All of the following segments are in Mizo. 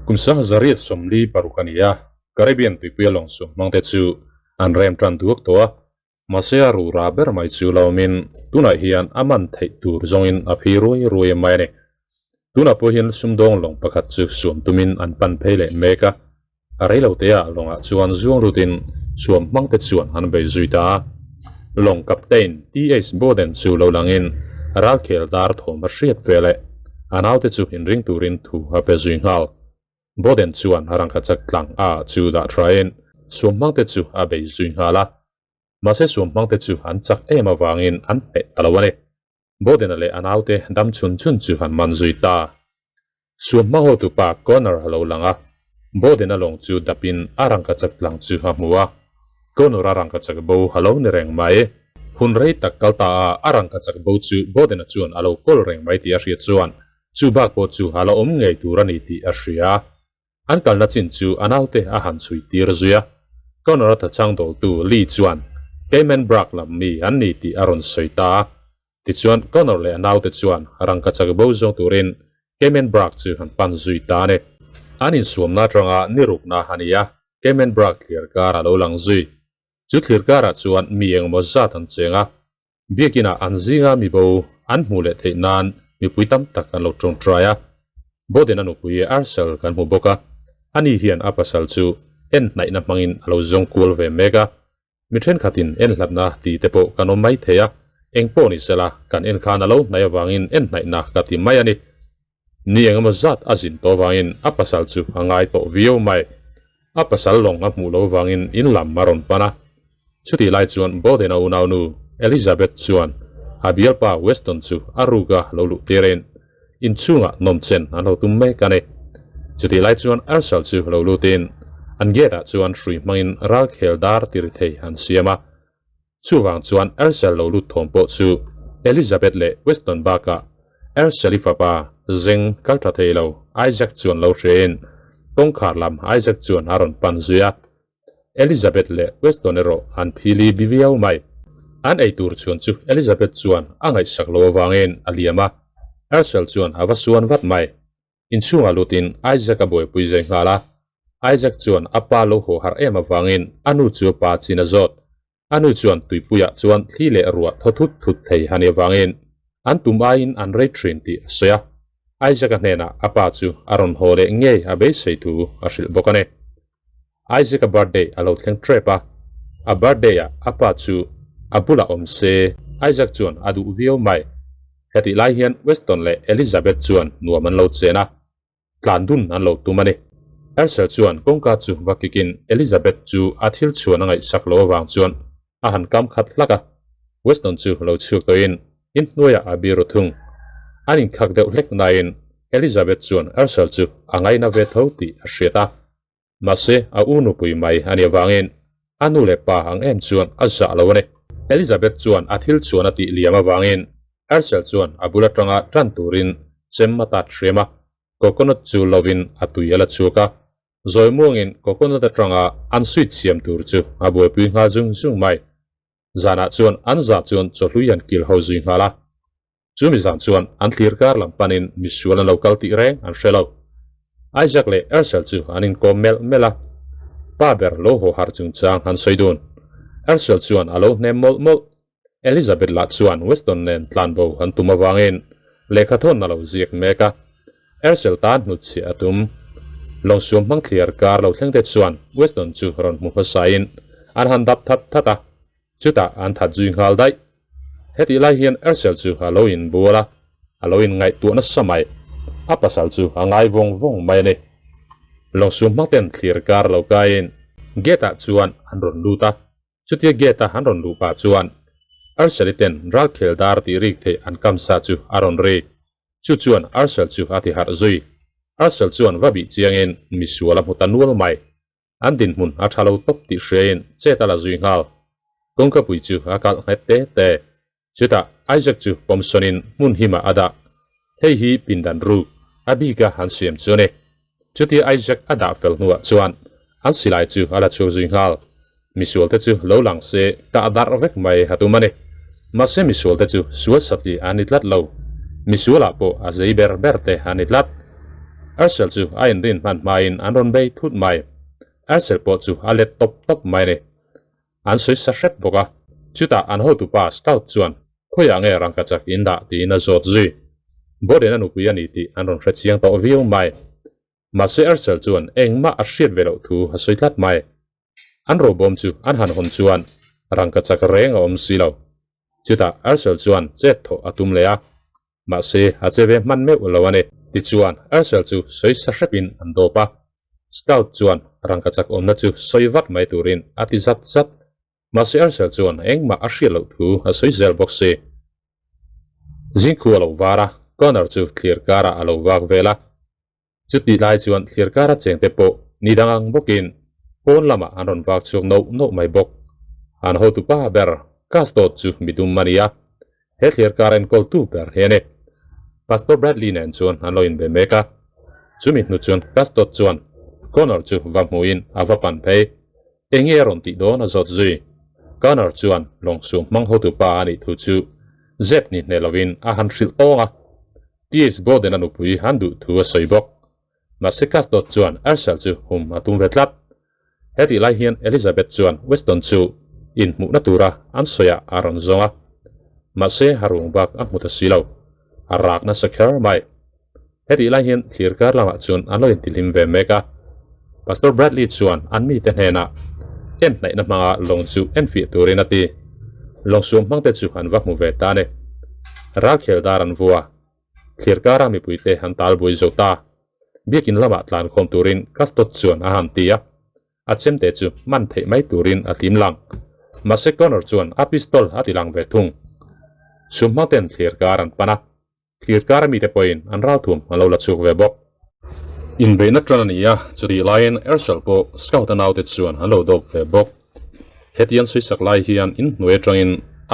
Kum 1846 a ni a, Caribbean tuipuia lawng suam hmangte chu an rem tan duak tawh a, mahse a rura ber mai chu lo awmin tunah hian a man theih tur zawngin a phi ruai ruai mai a ni. Tunah pawh hian sumdawng lawng pakhat chu suam tumin an pan phei leh mek a, A rei lo teah lawngah chuan zuang rutin suam hmangte chuan an bei zui ta a. Lawng captain TH Bowden chu lo langin ralkhel dar thawm a hriat ve leh a naute chu inring turin thu a pe zui nghal. Bowden chuan a rangkachak tlang a chu dah thain suam hmangte chu a bei zui nghal a. Mahse suam hmangte chu an chak em avangin an hneh ta lo a ni. Bowden-a leh a naute dam chhun chhun chu an man zui ta. Suam hma hotupa Connor a lo lang a, Bowden-a lawng chu dapin a rangkachak tlang chu a hmu a. Connor-a rangkachak bo a lo ni reng mai. Hun rei tak kal ta a, a rangkachak bo chu Bowden-a chuan a lo kawl reng mai tih a hriat chuan chu bak pawh chu a la awm ngei tur a ni tih a hria. An kalna chin chu a naute a han chhui tir zui a. Connor-a thachang dawltu Lee chuan Cayman Brac lam mi an ni tih a rawn sawi ta a. Tichuan Connor leh a naute chuan rangkachak bo zawng turin Cayman Brac chu an pan zui ta a ni. An insuamna atanga ni rukna a ni a, Cayman Brac thlir kar a lo lang zui. Chu thlir karah chuan mi engemaw zat an cheng a, Biakinah an zinga mibo an hmuh leh theih nan mipui tam tak an lo tawngtai a. Bawden a nupui Arsal kan hmu bawk a, ani hian a pasal chu en hnaihna hmangin a lo zawng kual ve mek a. Mi thenkhatin en hlatna tih te pawh kan awm mai thei a, eng pawh ni sela kan en khan a lo hnaih avangin en hnaihna ka ti mai a ni. Ni engemaw zat a zin tawh avangin a pasal chu a ngai tawh viau mai. A pasal lawng a hmuh lo avangin in lam a rawn pan a. Chutih lai chuan Bowden-a unaunu Elizabeth chuan a bialpa Weston chu a ruka lo luh tirin inchhungah nawmchen an lo tum mek a ni. Chutih lai chuan Ursel chu lo lutin an gate-ah chuan hrui hmangin ralkhel dar tiri thei an siam a. Chuvang chuan Ursel lo lut thawm pawh chu Elizabeth leh Weston bakah Ursel-i fapa zeng kal tha thei lo Isaac chuan lo hrein kawngkhar lam Isaac chuan a rawn pan zui a. Elizabeth leh Weston erawh an phili bi viau mai. An ei tur chhuan chu Elizabeth chuan a ngaihsak lo avangin a liam a, Ursel chuan a va suan vat mai. Inchhungah lutin Isaac a buaipui zai nghal a, Isaac chuan a pa lo haw harh em avangin a nu chu pa chin a zawt. A nu chuan tuipuiah chuan thli leh ruah thaw thut thut thei a nih avangin an tum aiin an rei thin tih a sawi a. Isaac-a hnenah a pa chu a rawn haw leh ngei a beisei thu a hrilh bawk a ni. Isaac-a birthday a lo thleng tep a, a birthday-ah a pa chu a bulah awm se Isaac chuan a duh viau mai. Hetih lai hian Weston leh Elizabeth chuan nuam an lo chen a. Tlan dun an lo tum a ni. Herschel chuan kawngka chu va kikin Elizabeth chu a thil chhuan a ngaihsak lo avang chuan a han kam khat hlak a. Weston chu lo chhuak tawhin inhnuaiah a biru thung. An inkhak deuh hlek nain Elizabeth chuan Herschel chu a ngaina ve tho tih a hriat a. Mahse a u nupui mai a nih avangin a nu leh pa ang em chuan a zah lo a ni. Elizabeth chuan a thil chuan a tih liam avangin Herschel chuan a bul atanga tan turin chem a tat hriam a, coconut chu lovin a tui a la chhuak a. Zawi muangin coconut atanga an sweet siam tur chu a buaipui nghal zung zung mai. Zanah chuan an zah chuan chawhlui an kil ho zui nghal a. Chumi zan chuan an thlir kar lam panin misual an lo kal tih reng an hre lo. Isaac leh Ursel chu an inkawm melh melh a, pa ber lo haw harh chungchang an sawi dun. Ursel chuan a lo hnem mawlh mawlh. Elizabeth lah chuan Weston nen tlanbo an tum avangin lehkha thawn a lo ziak mek a. Ursel tan hnutchhiah a tum. Lawngsuam hmang thliar kar lo thleng te chuan Weston chu rawn hmu hmasain an han dap that that a. Chutah an that zui nghal daih. Hetih lai hian Ursel chu a lo inbual a, a lo inngaihtuah nasa mai. A pasal chu a ngai vawng vawng mai a ni. Lawngsum hmangten thlir kar lo kaiin gate-ah chuan an rawn lut a. Chutia gate-a an rawn luh pah chuan Ursel-i ten ralkhel dar tih rik theih an kam sa chu a rawn ri. Chu chuan Ursel chu a ti harh zui. Ursel chuan va bih chiangin misual a hmu ta nual mai. An dinhmun a tha lo tawp tih hriain chet a la zui nghal. Kawngkapui chu a kalh nghet te te. Chutah Isaac chu pawmsawnin hmun himah a dah. Hei hi pindan ruk a bika an siam chu a ni. Chutia Isaac a dah fel hnuah chuan an silai chu a la chhuak zui nghal. Misualte chu lo lang se kah darh vek mai a tum a ni. Mahse misualte chu sual satli an ni tlat lo. Misualah pawh a zei ber ber te an ni tlat. Ursel chu a inrin hman hmain an rawn bei thut mai. Ursel pawh chu a let tawp tawp mai ni. An sawi sa hrep bawk a. Chutah an hotupa Scout chuan, Khawiah nge rangkachak in dah? tiin a zawt zui. Borden a nupui a ni tih an rawn hre chiang tawh viau mai. Mahse Ursel chuan engmah a hriat ve loh thu a sawi tlat mai. An robawm chu an han hawn chuan rangkachak reng a awm si lo. Chutah Ursel chuan chet thawh a tum leh a. Mahse a che ve hman meuh lo a ni. Tichuan Ursel chu sawi sa hrepin an dawp a. Scout chuan rangkachak awmna chu sawi vat mai turin a ti zat zat. Mahse Ursel chuan engmah a hriat loh thu a sawi zel bawk si. Zingkhu a lo var a, Connor chu thlir karah a lo vak vel a. Chutih lai chuan thlir kara chengte pawh ni dang ang bawkin pawn lamah an rawn vak chhuak noh noh mai bawk. An hotupa ber Castor chu midum a ni a, he thlir kar enkawltu ber hi a ni. Pastor Bradley nen chuan an lo inbe mek a, chumi hnu chuan Castor chuan Connor chu va hmuhin a va pan phei. Enge a rawn tih dawn a zawt zui. Connor chuan lawngsuam hmang hotupa a nih thu chu zep ni hneh lovin a han hrilh tawng a. TH Borden a nupui an duh thu a sawi bawk. Mahse Casdot chuan Ursel chu hum a tum ve tlat. Hetih lai hian Elizabeth chuan Weston chu inhmuhna tura an sawiah a rawn zawng a. Mahse a rung bak a hmu ta si lo. A rak nasa kher mai. Hetih lai hian thlir kar lamah chuan an lo intihlim ve mek a. Pastor Bradley chuan an mite hnenah en hnaihna hmanga lawng chu enfiah turin a ti. Lawng suam hmangte chu an va hmu ve ta a ni. Ralkhel dar an vua. Thlir kara mipuite an tal bui zo ta. Biakin lamah tlankhawm turin Castot chuan a han ti a. A chemte chu man theih mai turin a tlim lang. Mahse Connor chuan a pistol a ti lang ve thung. Sum hmangten thlir kar an pan a. Thlir kara mite pawhin an ralthum an lo la chhuk ve bawk. Inbeihna tan a ni a, chutih laiin Ershal pawh Scout-a naute chuan an lo dawp ve bawk. Hetiang sawisak lai hian inhnuai atangin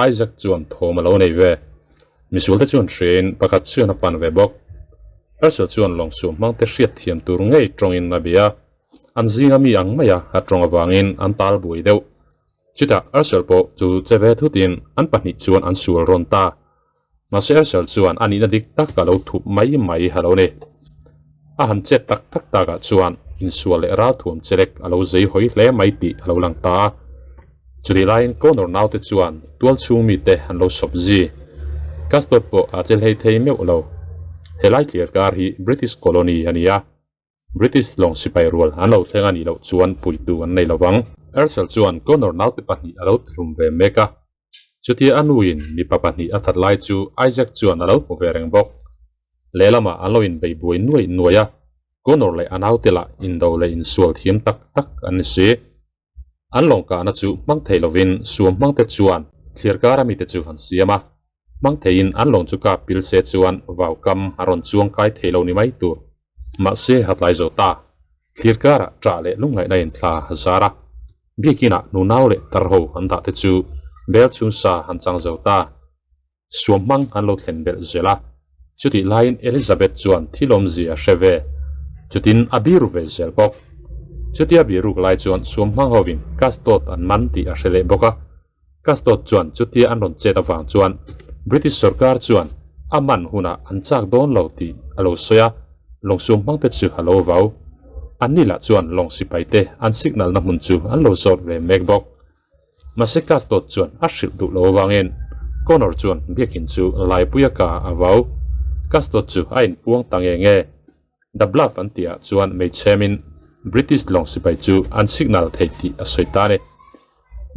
Isaac chuan thawm a lo nei ve. Misualte chuan hriain pakhat chuan a pan ve bawk. Ershal chuan lawngsuam hmangte hriat thiam tur ngei tawngin a bia. An zinga mi ang maia a tawng avangin an tal buai deuh. Chutah Ershal pawh chu che ve thutin an pahnih chuan an sual rawn ta. Mahse Ursel chuan a nihna dik tak a lo thup mai mai a lo ni. A han chet tak tak takah chuan insual leh ralthuam chelek a lo zei hawi hle mai tih a lo lang ta a. Chutih laiin Connor naute chuan tual chhung mite an lo sawp zi. Castor pawh a che hlei thei meuh lo. Helai thlir kar hi British colony a ni a. British lawng sipai rual an lo thleng a nih loh chuan puitu an nei lovang. Ursel chuan Connor naute pahnih a lo thlum ve mek a. Chutia a nuin mipa pahnih a that lai chu Isaac chuan a lo hmu ve reng bawk. Lehlamah an lo inbei buai nuaih nuaih a, Connor leh a naute lah indo leh insual thiam tak tak an ni si. An lawng kahna chu hmang thei lovin suam hmangte chuan thlir kara mite chu an siam a. Hmang theiin an lawng chu kap pil se chuan vau kam a rawn chuang kai thei lo ni mai tur. Mahse a tlai zo ta. Thlir karah ṭah leh lungngaihna in thla a zar a. Biakinah nunau leh tarho an dah te chu bel chhung sa an chang zo ta. Suam hmang an lo thlen belh zel a, chutih laiin Elizabeth chuan thil awmzia a hre ve, chutin a biru ve zel bawk. Chutia biruk lai chuan suam hmang hovin Castot an man tih a hre leh bawk a. Castot chuan chutia an rawn chet avang chuan British sorkar chuan a man hunah an chak dawn lo tih a lo sawi a, lawng suam hmangte chu a lo vau. Anni lah chuan lawng sipaite an signal na hmun chu an lo zawt ve mek bawk. Mahse Castot chuan a hrilh duh lo avangin Connor chuan biakin chu Laipuia ka a vau. Castot chu a inpuang ta nge nge. The Bluff an tihah chuan meichhemin British lawng sipai chu an signal thei tih a sawi ta a ni.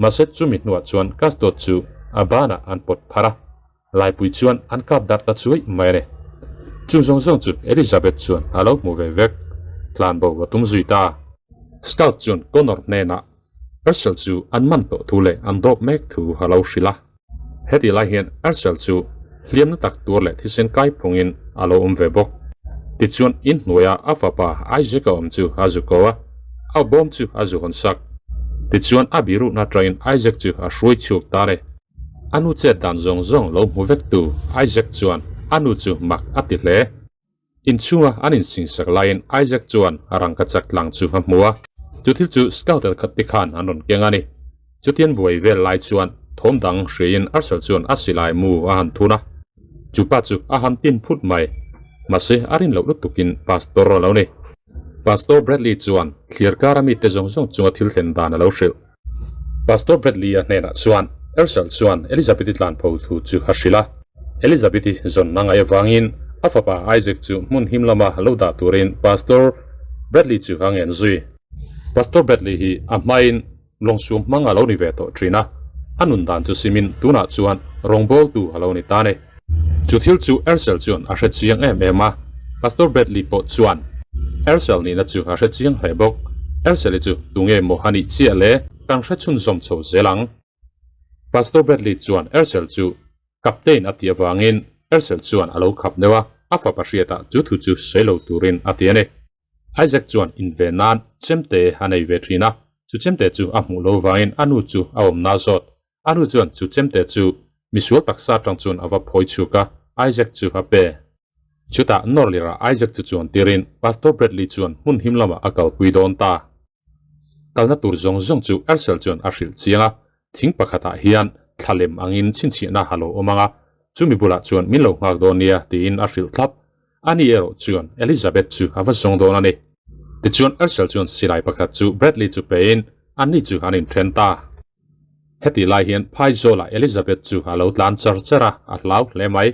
Mahse chumi hnuah chuan Castot chu a banah an pawt phar a, Laipui chuan an kap darh ta chuai mai a ni. Chung zawng zawng chu Elizabeth chuan a lo hmu ve vek. Tlanbo a tum zui ta. Scout chuan Connor hnenah Ursel chu an man tawh thu leh an dawp mek thu a lo hrilh a. Hetih lai hian Ursel chu hliamna tak tur leh thisen kai phungin a lo awm ve bawk. Tichuan inhnuaia a fapa Isaac a awm chu a zu ko a, a bawm chu a zu hawn sak. Tichuan a biruhna atangin Isaac chu a hruai chhuak ta a ni. A nu chet dan zawng zawng lo hmu vek tu Isaac chuan a nu chu mak a ti hle. Inchhunga an insingsak laiin Isaac chuan a rangkachak tlang chu a hmu a. Chu thil chu Scouter khat te khan an rawn keng a ni. Chutian buai vel lai chuan thawm dang hriin Ursel chuan a silai mu a han thun a. Chu pa chu a han tin phut mai. Mahse, a rin loh lutukin Pastor a lo ni. Pastor Bradley chuan thlir kara mite zawng zawng chunga thil thlen dan a lo hrilh. Pastor Bradley-a hnenah chuan Ershal chuan Elizabeth-i tlanpho thu chu a hrilh a. Elizabeth-i zawnna ngaih avangin a fapa Isaac chu hmun him lama lo dah turin Pastor Bradley chu a ngen zui. Pastor Bradley hi a hmain lawngsum hmang a lo ni ve tawh thin a, a nun dan chu simin tunah chuan rawngbawltu a lo ni ta ni. Chu thil chu Ershel chuan a hre chiang em em a, Pastor Bradley pawh chuan Ershel nihna chu a hre chiang hle bawk. Ershel-i chu tunge maw a nih chiah le? Kan hre chhunzawm chho zel ang. Pastor Bradley chuan Ershel chu Captain a tih avangin Ershel chuan a lo khap deuh a, a fapa hriatah chu thu chu sawi lo turin a ti a ni. Isaac chuan inve nan chemte a nei ve thin a, chu chemte chu a hmuh lo vangin a nu chu a awmna zawt. A nu chuan chu chemte chu misual taksa atang chuan a va phawi chhuk a, Isaac chu a pe. Chutah Norlira Isaac chu chuan tirin Pastor Bradley chuan hmun him lamah a kalpui dawn ta. Kalna tur zawng zawng chu Ershel chuan a hrilh chiang a, thing pakhatah hian thlalem angin chhinchhiahna a lo awm ang a, chumi bulah chuan min lo nghak dawn nia tiin a hrilh thlap. Ani erawh chuan Elizabeth chu a va zawng dawn a ni. Tichuan Ershel chuan silai pakhat chu Bradley chu pein anni chu an inthen ta. Hetih lai hian Phaizawlah Elizabeth chu a lo tlan char char a, a hlau hle mai.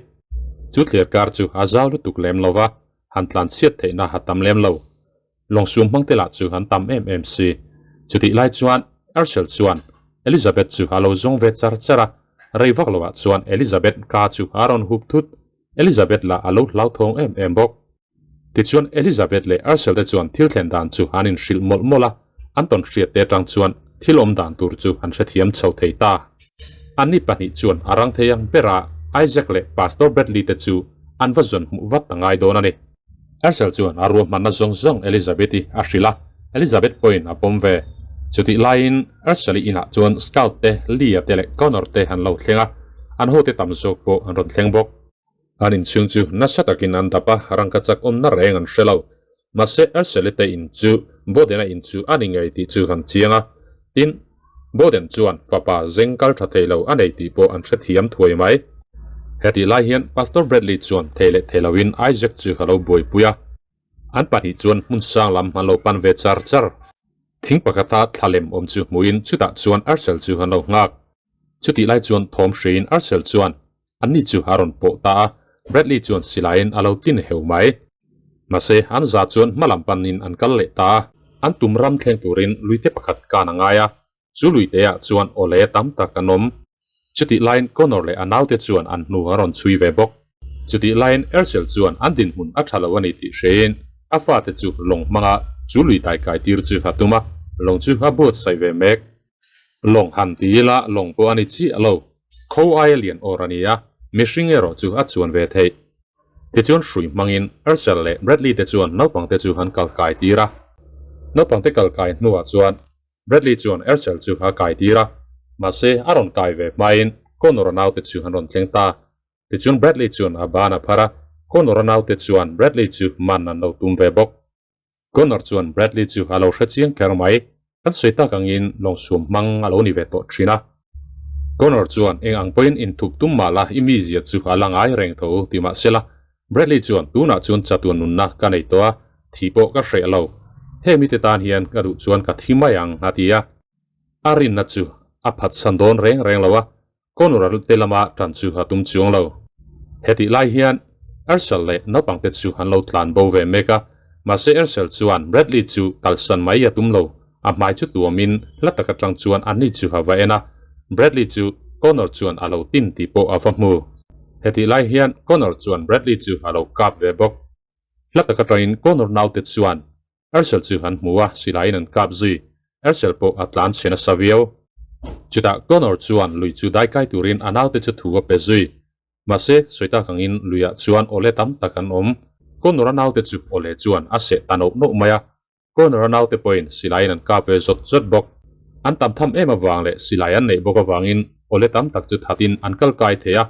Chu thliarkar chu a zau lutuk lem lo va, han tlan chhiat theihna a tam lem lo. Lawngsum hmangte lah chu an tam em em si. Chutih lai chuan Ershel chuan Elizabeth chu a lo zawng ve char char a, rei vak loah chuan Elizabeth ka chu a rawn hup thut. Elizabeth lah a lo hlauthawng em em bawk. Tichuan Elizabeth leh Ershel te chuan thil thlen dan chu an inhrilh mawlh mawlh a, an tawn hriat te atang chuan thil awm dan tur chu an hrethiam chho thei ta. Anni pahnih chuan a rang thei ang bera Isaac leh Pastor Bradley te chu an va zawn hmuh vat a ngai dawn a ni. Ershel chuan a ruahmanna zawng zawng Elizabeth-i a hrilh a, Elizabeth pawhin a pawm ve. Chutih laiin Ershel-i inah chuan Scout te, Lee-a te leh Connor te an lo thleng a, an hote tam zawk pawh an rawn thleng bawk. An inchhung chu nasa takin an dap a, rangka chak awmna reng an hre lo. Mahse Ershel-i te in chu Boden-a in chu a ni ngei tih chu an chiang a, tin, Boden chuan fapa zeng kal tha thei lo a nei tih pawh an hrethiam thuai mai. Hetih lai hian Pastor Bradley chuan thei leh thei loin Isaac chu a lo buaipui a. An pahnih chuan hmun sang lam an lo pan ve char char. Thing pakhata thla lem awm chu hmuhin chutah chuan Arshel chu an lo nghak. Chutih lai chuan thawm hriin Arshel chuan Anni chu a rawn pawh ta a, Bradley chuan silaiin a lo tlin heu mai. Mahse, an za chuan hma lam panin an kal leh ta a. An tum ram thleng turin luite pakhat kan a ngai a, chu luiteah chuan awle tam tak an awm. Chutih laiin Connor leh a naute chuan an hnu a rawn chhui ve bawk. Chutih laiin Ershel chuan an dinhmun a tha lo a ni tih hrein a fate chu lawng hmanga chu lui daikai tir chu a tum a, lawng chu a buatsaih ve mek. Lawng han ti ila lawng pawh a ni chiah lo. Kho aia lian awr a ni a, mihring erawh chu a chuan ve theih. Tichuan hrui hmangin Ershel leh Bradley te chuan naupangte chu an kal kai tir a. Naupangte kal kai hnuah chuan Bradley chuan Ershel chu a kai tir a, mahse a rawn kai ve hmain Connor-a naute chu an rawn thleng ta. Tichuan Bradley chuan a ban a phar a, Connor-a naute chuan Bradley chu man an lo tum ve bawk. Connor chuan Bradley chu a lo hre chiang kher mai, kan sawi tak angin lawngsuam hmang a lo ni ve tawh thin a. Connor chuan eng ang pawhin inthup tum mah la i mizia chu a la ngai reng tho ti mah sela, Bradley chuan tunah chuan chatuan nunna ka nei tawh a, thih pawh ka hreh lo. He mite tan hian ka duh chuan ka thi mai ang a ti a. A rinna chu a phatsan dawn reng reng lo a, Connor-a te lama tan chu a tum chuang lo. Hetih lai hian Ershel leh naupangte chu an lo tlan bo ve mek a, mahse Ershel chuan Bradley chu kalsan mai a tum lo. A hmai chu tuamin hla tak atang chuan anni chu a va en a, Bradley chu Connor chuan a lo tin tih pawh a va hmu. Hetih lai hian Connor chuan Bradley chu a lo kap ve bawk. Hla tak atangin Connor naute chuan Ershel chu an hmu a, silaiin an kap zui. Ershel pawh a tlan chhe nasa viau. Chutah Connor chuan lui chu daikai turin a naute chu thu a pe zui. Mahse, sawi tak angin luiah chuan awle tam tak an awm. Connor-a naute chu awle chuan a seh ta noh noh mai a. Connor-a naute pawhin silaiin an kap ve zawt zawt bawk. An tam tham em avang leh silai an neih bawk avangin awle tam tak chu thatin an kal kai thei a.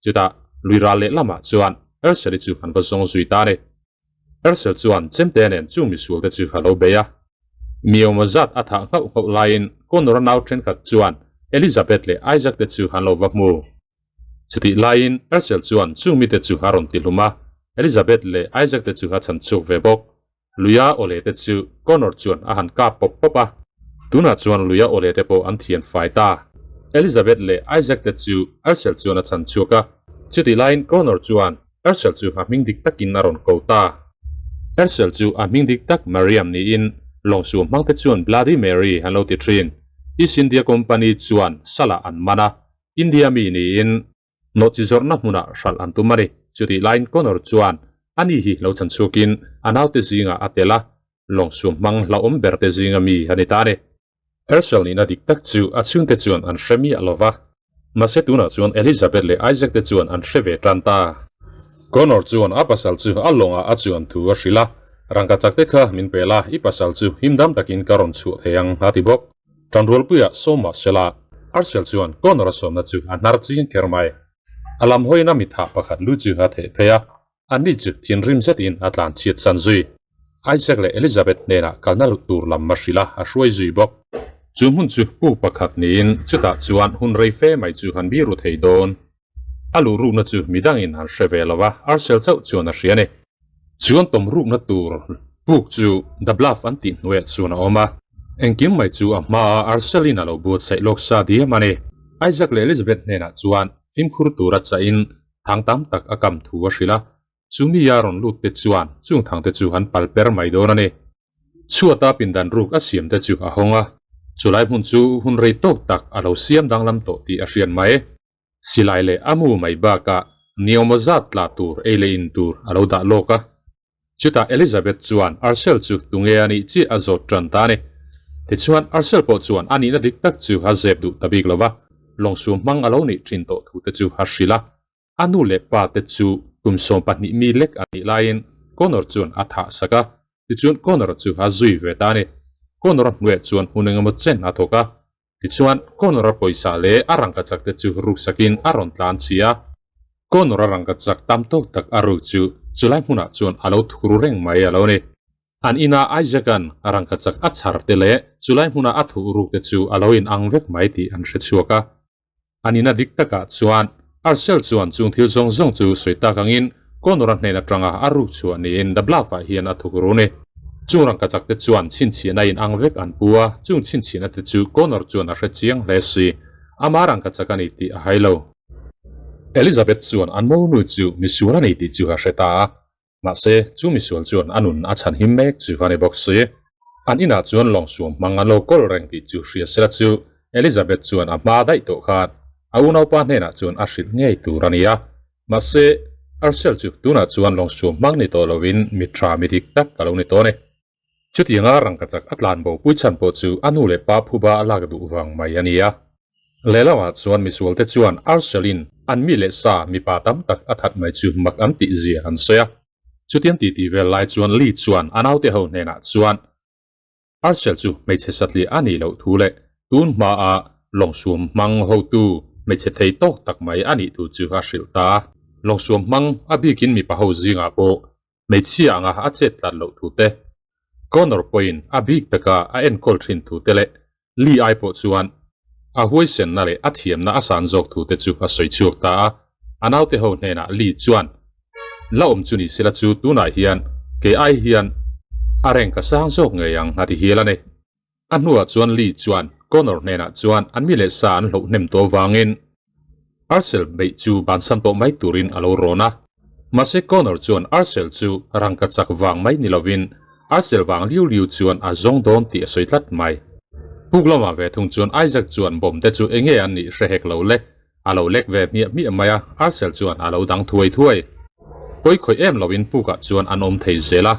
Chutah lui ral leh lamah chuan Ershel-i chu an va zawng zui ta a ni. Ershel chuan chemte nen chung misualte chu a lo bei a. Miawma zat a thah nghauh nghauh laiin Connor-a nau thenkhat chuan Elizabeth leh Isaac te chu an lo va hmu. Chutih laiin Ershel chuan chung mite chu a rawn ti hlum a. Elizabeth leh Isaac te chu a chhan chhuak ve bawk. Luia awle te chu Connor chuan a han kap pawp pawp a. Tunah chuan Luia awle te pawh an thian fai ta. Elizabeth leh Isaac te chu Ursel chuan a chhan chhuak a. Chutih laiin Connor chuan Ursel chu a hming dik takin a rawn ko ta. Ursel chu a hming dik tak Mariam niin lawngsuam hmangte chuan Bloody Mary an lo ti thin. East India Company chuan salah an man a, India mi niin Nawhchi zawrhna hmunah hralh an tum a ni. Chutih laiin Connor chuan ani hi lo chan chhuakin a naute zingah a tel a, lawngsum hmang hlauhawm berte zinga mi a ni ta a ni. Herschel nihna dik tak chu a chhungte chuan an hre miah lo va, mahse tunah chuan Elizabeth leh Isaac te chuan an hre ve tan ta. Connor chuan a pasal chu a lawngah a chuan thu a hrilh a, Rangkachak te kha min pe la, i pasal chu himdam takin ka rawn chhuah thei ang, a ti bawk. Tanrualpuia sawm mah sela, Arshel chuan Connor-a sawmna chu a hnar ching kher mai. A lam hawiin a mitha pakhat lu chu a theh phei a, anni chu thinrim zetin a tlan chhiat san zui. Isaac leh Elizabeth hnenah kalna luh tur lam a hrilh a, a hruai zui bawk. Chu hmun chu puk pakhat niin chutah chuan hun rei fe mai chu han biru thei dawn. A luh rukna chu midangin an hre ve lo a, Arshel chauh chuan a hria a ni. Chuan tawm rukna tur puk chu The Bluff an tih hnuaiah chuan a awm a. Engkim mai chu a hmaa Arshel-in a lo buatsaih lawk sa diam a ni. Isaac leh Elizabeth hnenah chuan fimkhur tura chahin thang tam tak a kam thu a hrilh a, chu mi a rawn lut te chuan chung thang te chu an pal per mai dawn a ni. Chhuata pindan ruk a siam te chu a hawng a, chulai hmun chu hun rei tawk tak a lo siam danglam tawh tih a hriat mai. Silai leh a mu mai bakah niawmaw zat tla tur ei leh in tur a lo dah lawk a. Chutah Elizabeth chuan Arshel chu tunge a nih chiah a zawt tan ta a ni. Tichuan Arshel pawh chuan a nihna dik tak chu a zep duh ta bik lo va, lawngsum hmang a lo nih thin tawh thu te chu a hrilh a. A nu leh pa te chu kum 12 mi lek a nih laiin Connor chuan a thah sak a, tichuan Connor chu a zui ve ta a ni. Connor-a hnuaiah chuan hun engemaw chen a thawk a, Tichuan, Connor-a pawisa leh a rangkachak te chu ruksakin a rawn tlan chi a. Connor-a rangkachak tam tawk tak a ruk chu chulai hmunah chuan a lo thuru reng mai a lo ni. An ina Isaac-a'n rangkachak a chhar te leh chulai hmuna a thuh ruk te chu a lo inang vek mai tih an hre chhuak a. An ina dik takah chuan Arshel chuan chung thil zawng zawng chu sawi tak angin Connor-a hnen atanga a ruk chhuah niin The Bluff-ah hian a thuk ru ni. Chung rangkachak te chuan chhinchhiahna in ang vek an pu a, chung chhinchhiahna te chu Connor chuan a hre chiang hle si. Ama rangkachak a ni tih a hai lo. Elizabeth chuan an monu chu misual a ni tih chu a hre ta a, mahse chu misual chuan a nun a chhan him mek chu a ni bawk si. An inah chuan lawng suam hmang an lo kawl reng tih chu hria sela chu Elizabeth chuan a hma daih tawh khan a unaupa hnenah chuan a hrilh ngei tur a ni a. Mahse, Arshel chu tunah chuan lawngsuam hmang ni tawh lovin mi tha mi dik tak a lo ni tawh a ni. Chutianga rangkachak a tlan bo pui chhan pawh chu a nu leh pa phuba a lak duh vang mai a ni a. Lehlamah chuan misualte chuan Arshel-in an mi leh sa mipa tam tak a that mai chu mak an tih zia an sawi a. Chutiang titi vel lai chuan Lee chuan a naute ho hnenah chuan Arshel chu hmeichhe satliah a nih loh thu leh tun hmaa lawngsuam hmang hotu hmeichhe thei tawk tak mai a nih thu chu a hrilh ta a. Lawngsuam hmang a bikin mipa ho zingah pawh hmeichhia anga a chet tlat loh thu te, Connor pawhin a bik taka a enkawl thin thu te leh Lee ai pawh chuan a huaisenna leh a thiamna a san zawk thu te chu a sawi chhuak ta a. A naute ho hnenah Lee chuan, La awm chu ni sela chu tunah hian kei ai hian a rank a sang zawk ngei ang a ti hial a ni. A hnuah chuan Lee chuan Connor hnenah chuan an mi leh sa an hloh hnem tawh avangin Arcel beih chu bansan tawh mai turin a lo rawn a. Mahse Connor chuan Arcel chu rangka chak vang mai ni lovin Arcel vang liu liu chuan a zawng dawn tih a sawi tlat mai. Puk lamah ve thung chuan Isaac chuan bomb te chu enge an nih hre hek lo le A lo lek ve hmiah hmiah mai a, Arcel chuan a lo dang thuai thuai. Pawi khawih em loin pukah chuan an awm thei zel a.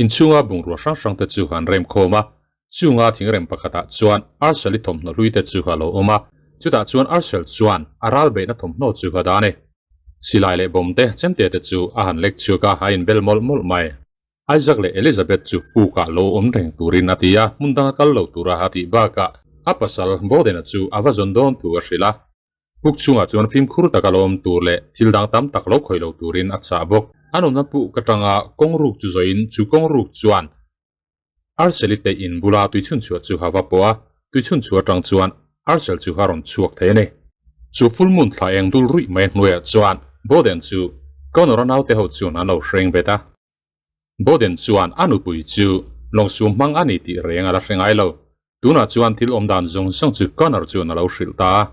Inchhunga bungrua hrang hrang te chu an rem khawm a, chunga thingrem pakhatah chuan Arcel-i thawmhnaw hlui te chu a lo awm a, chutah chuan Arcel chuan a ral beihna thawmhnaw chu a dah a ni. Silai leh bawm te, chemte te chu a han lek chhuak a, a inbel mawlh mawlh mai. Isaac leh Elizabeth chu pukah lo awm reng turin a ti a, hmun danga kal lo tura a tih bakah a pasal Bowden-a chu a va zawn dawn thu a hrilh a. Puk chhungah chuan fimkhur taka lo awm tur leh thil dang tam tak lo khawih lo turin a chah bawk. An awmna puk atanga kawng ruk chu zawhin chu kawng ruk chuan Arceli te in bula tuichhunchhuah chu a va pawh a, tuichhunchhuah atang chuan Arcel chu a rawn chhuak thei a ni. Chu full moon thla eng dul ruih mai hnuaiah chuan Bowden chu. Connor-a naute ho chuan an lo hreng bet a. Boden chuan a nupui chu lawngsum hmang a ni tih reng a la hre ngai lo. Tunah chuan thil awm dan zawng zawng chu Connor chuan a lo hrilh ta a.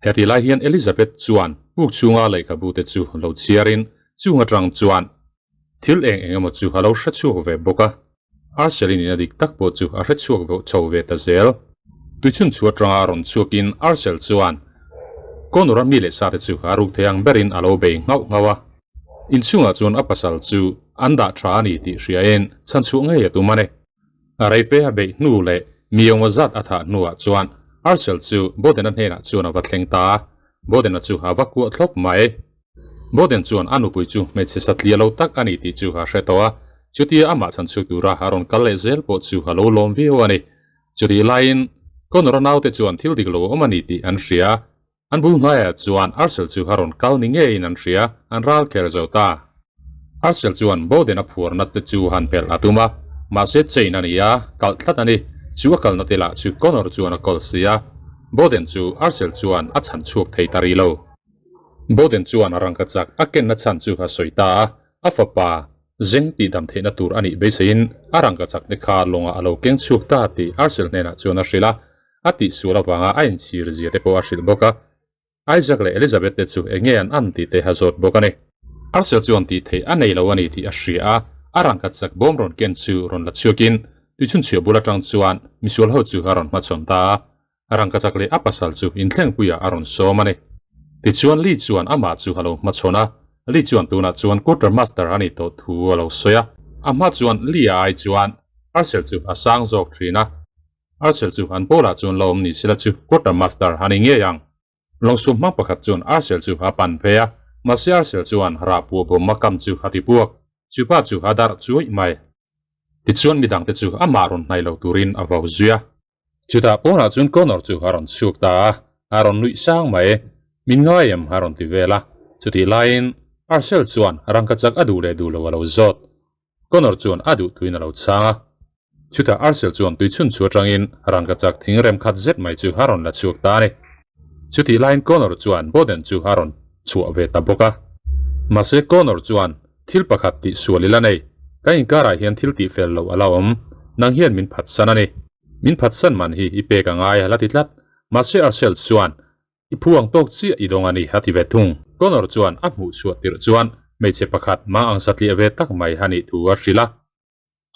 Heti lai hian Elizabeth chuan puk chhunga lehkhabu te chu lo chhiarin chung atang chuan thil eng eng emaw chu a lo hre chhuak ve bawk a. Arcelin in a dik tak pawh chu a hre chhuak veuh chho ve ta zel. Tuichhun chhu atanga rawn chhuakin Arcel chuan Connor-a mi leh sa te chu a ruk thei ang berin a lo bei nghauh nghauh a. Inchhungah chuan a pasal chu an dah tha a ni tih hriain chhanchhuah ngei a tum a ni. A reife a beih hnu leh mi engmaw zat a thah hnuah chuan Arcel chu Boden-a hnenah chuan a va thleng ta a, Boden-a chu a va kuah thlawp mai. Boden chuan a nupui chu hmeichhe satliah lo tak a ni tih chu a hre tawh a, chutia amah chhanchhuak tura a rawn kal leh zel pawh chu a lo lawm viau a ni. Chutih laiin Connor-a naute chuan thil dik lo a awm a ni tih an hria. An bul hnaiah chuan Arcel chu a rawn kal ni ngeiin an hria, an ral kher zo ta. Arcel chuan Boden-a phuarna te chu han phelh a tum a, mahse chain a ni a, kalh tlat a ni. Chu a kalna te lah chu Connor chuan a kawl si a, Boden chu Arcel chuan a chhan chhuak thei ta rih lo. Boden chuan a rangka chak a kenna chhan chu a sawi ta a, a fapa zeng tihdam theihna tur a nih beiseiin a rangka chak te kha lawngah a lo keng chhuak ta tih Arcel hnenah chuan a hrilh a, a tihsual avanga a inchhir zia te pawh a hrilh bawk a. Isaac leh Elizabeth te chu eng nge an an tih te a zawt bawk a ni. Arcel chuan tih theih a nei lo a ni tih a hria a, a rangka chak bawm rawn ken chu rawn la chhuakin tuichhunchhiah bul atang chuan misual ho chu a rawn hmachhawn ta a. Rangkachak leh a pasal chu inthlengpuiah a rawn sawm a ni. Tichuan Lee chuan amah chu a lo hmachhawn a, Lee chuan tunah chuan quarter master a nih tawh thu a lo sawi a. A hma chuan Lee-a ai chuan Arcel chu a sang zawk thin a, Arcel chu an pawlah chuan la awm ni sela chu quarter master a ni ngei ang. Lawngsum hmang pakhat chuan Arcel chu a pan phei a, mahse Arcel chuan rah puah bawm a kam chu a ti puak, chupa chu a darh chuaih mai. Tichuan midangte chu amah rawn hnaih lo turin a vau zui a. Chutah pawnah chuan Connor chu a rawn chhuak ta a, a rawn nuih sang mai. Min ngai em? a rawn ti vel a. Chutih laiin Arcel chuan rangka chak a duh leh duh lo a lo zawt. Connor chuan a duh tuin a lo chhang a. Chutah Arcel chuan tui chhun chu atangin rangka chak thing rem khat zet mai chu a rawn la chhuak ta a ni. Chutih laiin Connor chuan Boden chu a rawn chhuah ve ta bawk a. Mahse Connor chuan thil pakhat tih sual ila nei, ka inkarah hian thil tih fel loh a la awm, nang hian min phatsan a ni. Min phatsan man hi i pek a ngai a la ti tlat. Mahse Arcel chuan, I phu ang tawk chiah i dawng a ni a ti ve thung. Connor chuan a hmuh chhuah tirh chuan hmeichhe pakhat mang ang satliah ve tak mai a nih thu a hrilh a.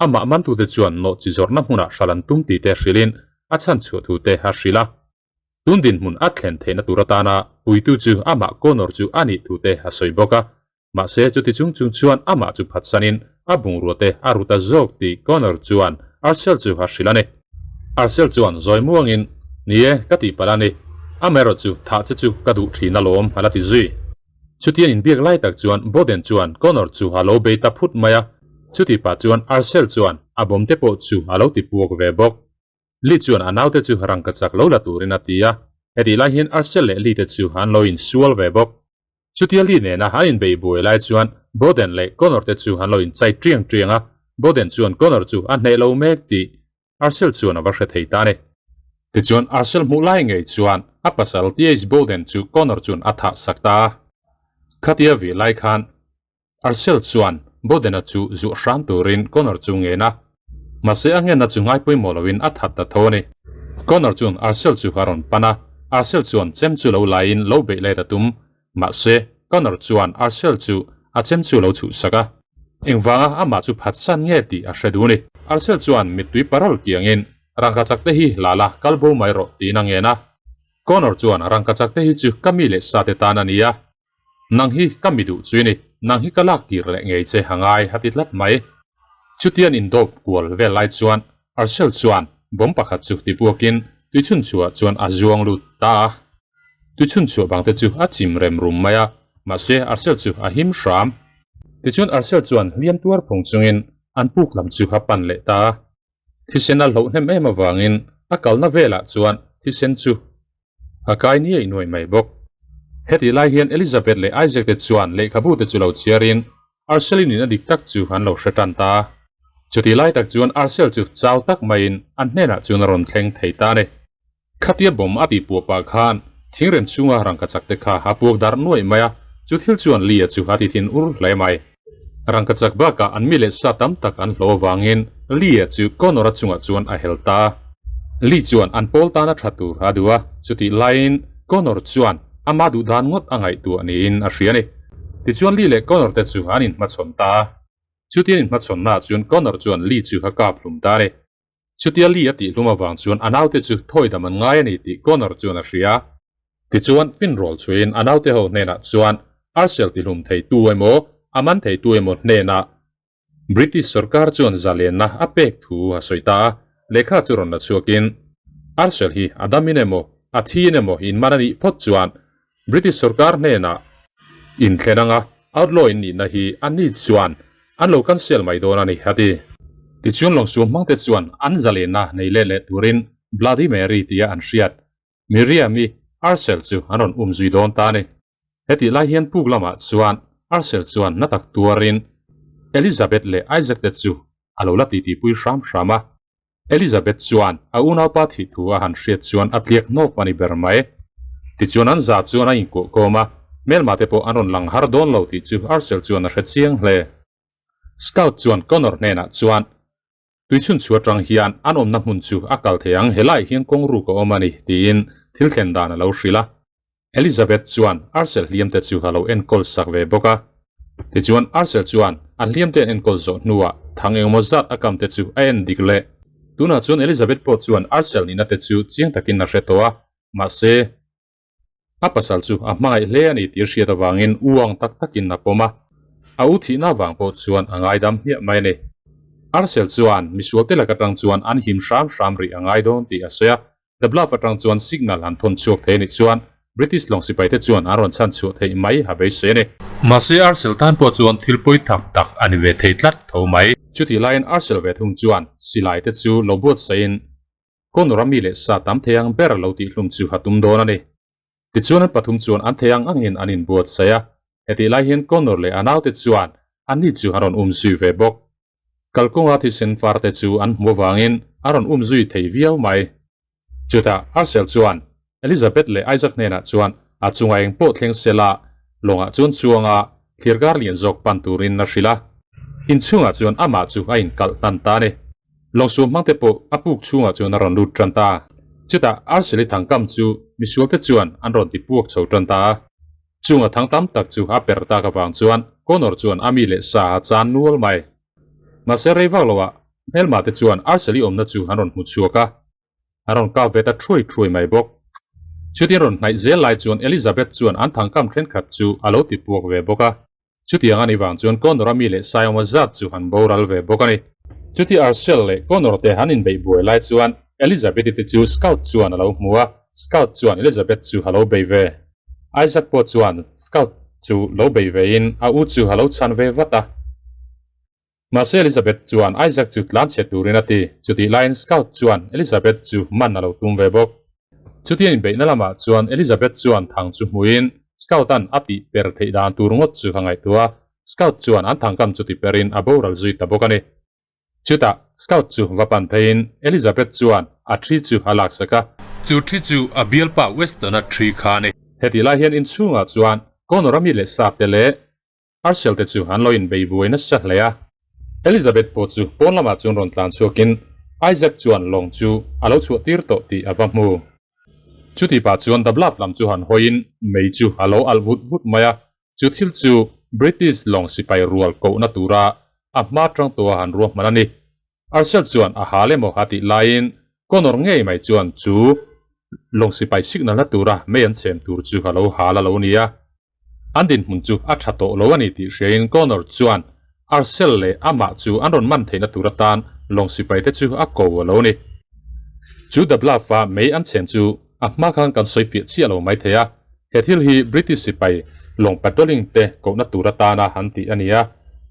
Amah mantute chuan nawh chi zawrhna hmunah hral an tum tih te hrilhin a chhan chhuah thu te a hrilh a. Tun dinhmun a thlen theihna tur atana puitu chu amah Connor chu a nih thu te a sawi bawk a. Mahse chuti chung chung chuan amah chu phatsanin a bungrua te a ru ta zawk tih Connor chuan Arcel chu a hrilh a ni. Arcel chuan zawi muangin, Ni e, ka tihpalh a ni. Amaherawh chu thah che chu ka duh thin alawm a la ti zui. Chutian inbiak lai tak chuan Boden chuan Connor chu a lo bei ta phut mai a, chuti pah chuan Arcel chuan a bawm te pawh chu a lo ti puak ve bawk. Lee chuan a naute chu rangka chak lo la turin a ti a, hetih lai hian Arcel leh Lee te chu an lo insual ve bawk. Chutia Lee nena an inbeih buai lai chuan Boden leh Connor te chu an lo inchai triang triang a, Boden chuan Connor chu a hneh lo mek tih Arcel chuan a va hre thei ta a ni. Tichuan Arcel hmuh lai ngei chuan a pasal TH Boden chu Connor chuan a thah sak ta a. Khatia vih lai khan Arcel chuan Boden-a chu zuah hram turin Connor chu ngen a. Mahse a ngenna chu ngai pawimawh loin a that ta tho a ni. Connor chuan Arcel chu a rawn pan a, Arcel chuan chem chu lo laiin lo beih let a tum. Mahse Connor chuan Arcel chu a chem chu lo chhuhsak a. Engvanga amah chu phatsan nge tih a hre duh a ni. Arcel chuan mittui parol kiangin rangka chak te hi la la kal bo mai rawh tiin a ngen a. Connor chuan rangka chak te hi chu ka mi leh sa te tan a ni a. Nang hi ka mi duh chu i ni, nang hi ka lak kir leh ngei che a ngai a ti tlat mai. Chutian indawp kual vel lai chuan Arcel chuan bomb pakhat chu ti puakin tuichhun chhuah chuan a zuang lut ta a. Tuichhun chhuah bang te chu a chim rem rum mai a, mahse Arcel chu a him hram. Tichuan Arcel chuan hliam tuar phung chungin an puk lam chu a pan leh ta a. Thisen a hloh hnem em avangin a kalna velah chuan thisen chu A kai niaih nuaih mai bawk. Hetih lai hian Elizabeth leh Isaac te chuan lehkhabu te chu lo chhiarin Arcel-in in a dik tak chu an lo hre tan ta. Chutih lai tak chuan Arcel chu chau tak maiin an hnenah chuan a rawn thleng thei ta a ni. Khatia bawm a tih puah pah khan thingrem chhunga rangkachak te kha a puak darh nuaih mai a. Chu thil chuan Lee-a chu a ti thin ur hle mai. Rangkachak bakah an mi leh sa tam tak an hlawh avangin Lee-a chu Connor-a chungah chuan a hel ta. Lee chuan an pawl tana tha tur a duh a, chutih laiin Connor chuan ama duh dan ngawt a ngaihtuah niin a hria a ni. Tichuan Lee leh Connor te chu an inhmachhawn ta a. Chuti an inhmachhawnnaah chuan Connor chuan Lee chu a kap hlum ta a ni. Chutia Lee a tih hlum avang chuan a naute chu thawidam an ngai a ni tih Connor chuan a hria. Tichuan finrawl chhuiin a naute ho hnenah chuan Arshel tihlum theitu emaw, a man theitu emaw hnenah British sorkar chuan zalenna a pek thu a sawi ta a, lehkha chu rawn la chhuakin Arshel hi a damin emaw, a thiin emaw inman a nih phawt chuan British sorkar hnenah inthlen anga outlaw in nihna hi a ni chuan an lo cancel mai dawn a ni, a ti. Tichuan lawngsuam hmangte chuan an zalenna nei let leh turin Bloody Mary tia an hriat Miriam-i Arshel chu an rawn um zui dawn ta a ni. Hetih lai hian puk lamah chuan Arshel chuan na tak tuarin Elizabeth leh Isaac te chu a lo la titipui hram hram a. Elizabeth chuan a unaupa thih thu a han hriat chuan a tliak hnawp a ni ber mai. Tichuan an za chuan a inkuah kawm a, hmelma te pawh an rawn lang har dawn lo tih chu Arshel chuan a hre chiang hle. Scout chuan Connor hnenah chuan, Tuichhun chhu atang hian an awmna hmun chu a kal thei ang, helaiah hian kawng ruk a awm a ni, tiin thil thlen dan a lo hrilh a. Elizabeth chuan Arshel hliamte chu a lo enkawl sak ve bawk a. Tichuan Arshel chuan a hliamte an enkawl zawh hnuah thang engemaw zat a kamte chu a en dik leh. Tunah chuan Elizabeth pawh chuan Arshel nihna te chu chiang takin a hre tawh a, mahse, a pasal chu a hmangaih hle a ni tih hriat avangin uang tak takin a pawm a. A u thihna avang pawh chuan a ngaidam hmiah mai a ni. Arshel chuan misualte lak atang chuan an him hram hram rih a ngai dawn tih a sawi a, The Bluff atang chuan signal an thawn chhuak thei a nih chuan British lawng sipaite chuan an rawn chhan chhuah theih mai a beisei a ni. Mahse Arshel tan pawh chuan thil pawi tak tak a ni ve thei tlat tho mai. Chutih laiin Arshel ve thung chuan silai te chu lo buatsaihin Connor-a mi leh sa tam thei ang ber lo tihhlum chu a tum dawn a ni. Tichuan an pathum chuan an thei ang angin an inbuatsaih a, hetih lai hian Connor leh a naute chuan anni chu an rawn um zui ve bawk. Kalkawnga thisen farte chu an hmu avangin a rawn um zui thei viau mai. Chutah Arshel chuan Elizabeth leh Isaac hnenah chuan a chungah eng pawh thleng sela lawngah chuan chuanga thlirkar lian zawk pan turin a hrilh a. Inchhungah chuan amah chu a inkalh hnan ta a ni. Lawngsuam hmangte pawh a puk chhungah chuan a rawn lut tan ta. Chutah Arsheli thangkam chu misualte chuan an rawn ti puak chho tan ta a. Chunga thang tam tak chu a per tak avang chuan Connor chuan a mi leh sa a chan nual mai. Mahse rei vak loah hmelma te chuan Arsheli awmna chu an rawn hmu chhuak a, an rawn kap ve ta thuai thuai mai bawk. Chutin rawn hnaih zel lai chuan Elizabeth chuan an thangkam thenkhat chu a lo ti puak ve bawk a. Chutiang a nih vang chuan Connor-a mi leh Saiawma zat chu han boral ve bawk a ni. Chuti Arshel leh Connor te han inbeih buai lai chuan Elizabeth-i te chu Scout chuan a lo hmu a, Scout chuan Elizabeth chu a lo bei ve. Isaac pawh chuan Scout chu lo bei vein a u chu a lo chhan ve vat a. Mahse Elizabeth chuan Isaac chu tlan chhe turin a ti. Chutih laiin Scout chuan Elizabeth chu man a lo tum ve bawk. Chutiang inbeihna lamah chuan Elizabeth chuan thang chu hmuin Scout-a'n a tih per theih dan tur ngawt chu a ngaihtuah a, Scout chuan an thangkam chu ti perin a boral zui ta bawk a ni. Chutah Scout chu va pan pheiin Elizabeth chuan a thi chu a laksak a. Chu thi chu a bialpa Weston-a thi kha a ni. Hetih lai hian inchhungah chuan Connor-a mi leh sate leh Arshel te chu an lo inbei buai nasa hle a. Elizabeth pawh chu pawn lamah chuan rawn tlan chhuakin Isaac chuan lawng chu a lo chhuah tir tawh tih a va hmu. Chuti pah chuan The Bluff lam chu han hawiin mei chu a lo alh vut vut mai a, chu thil chu British lawng sipai rual kohna tura a hma tang tawha han ruahman a ni. Arshel chuan a hal emaw a tih laiin Connor ngei mai chuan chu lawng sipai signal na tura mei an chhem tur chu a lo hal a lo ni a. An dinhmun chu a tha tawh lo a ni tih hriain Connor chuan Arshel leh amah chu an rawn man theihna tur atan lawng sipai te chu a ko a lo ni. Chu The Bluff-a mei an chhem chu a hma khan kan sawi fiah chiah lo mai thei a, he thil hi British sipai lawng patrolling te kohna tur atana han tih a ni a.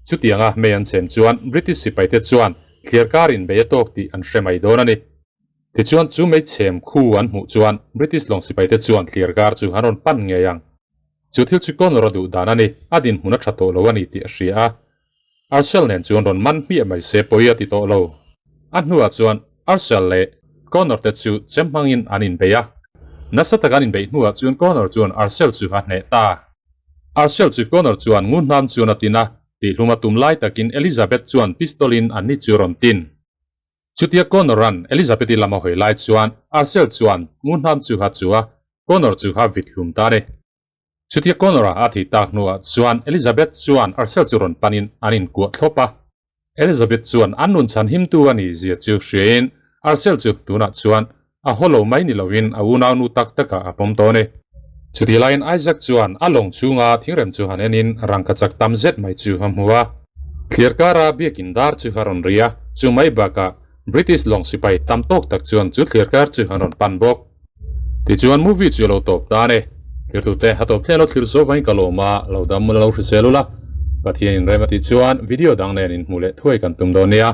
Chutianga mei an chhem chuan British sipai te chuan thliar karin bei a tawk tih an hre mai dawn a ni. Tichuan chu meichhem khu an hmuh chuan British lawng sipaite chuan thlir kar chu an rawn pan ngei ang. Chu thil chu Connor a duh dan a ni, a dinhmun a tha tawh lo a ni tih a hria a. Arshel nen chuan rawn man hmiah mai se pawi a ti tawh lo. A hnuah chuan Arshel leh Connor te chu chem hmangin an inbei a. Nasa taka an inbeih hnuah chuan Connor chuan Arshel chu a hneh ta. Arshel chu Connor chuan ngun hnam chuan a tin a, tihhlum a tum lai takin Elizabeth chuan pistol in anni chu rawn tin. Chutia Connor-a'n Elizabeth-i lam a hawi lai chuan Arshel chuan ngun hnam chu ha chu a, Connor chu ha vit hlum ta a ni. Chutia Connor-a a thih tak hnuah chuan Elizabeth chuan Arshel chu rawn panin an inkuah thlawp a. Elizabeth chuan an nun chhan himtu a nih zia chu hriain Arshel chu tunah chuan a haw lo mai ni loin a unaunu tak takah a pawm tawh a ni. Chutih laiin Isaac chuan a lawng chhunga thingrem chu han enin rangkachak tam zet mai chu a hmu a. Thlir kara biakin dar chu a rawn ri a, chu mai bakah British lawng sipai tam tawk tak chuan chu thlir kar chu an rawn pan bawk. Tichuan movie chu a lo tawp ta a ni. Thirtute a tawp thleng lo thlir zo vain ka lawm a, lo dam lo hrisel ula. Pathianin rem a tih chuan video dang nen inhmuh leh thuai kan tum dawn nia.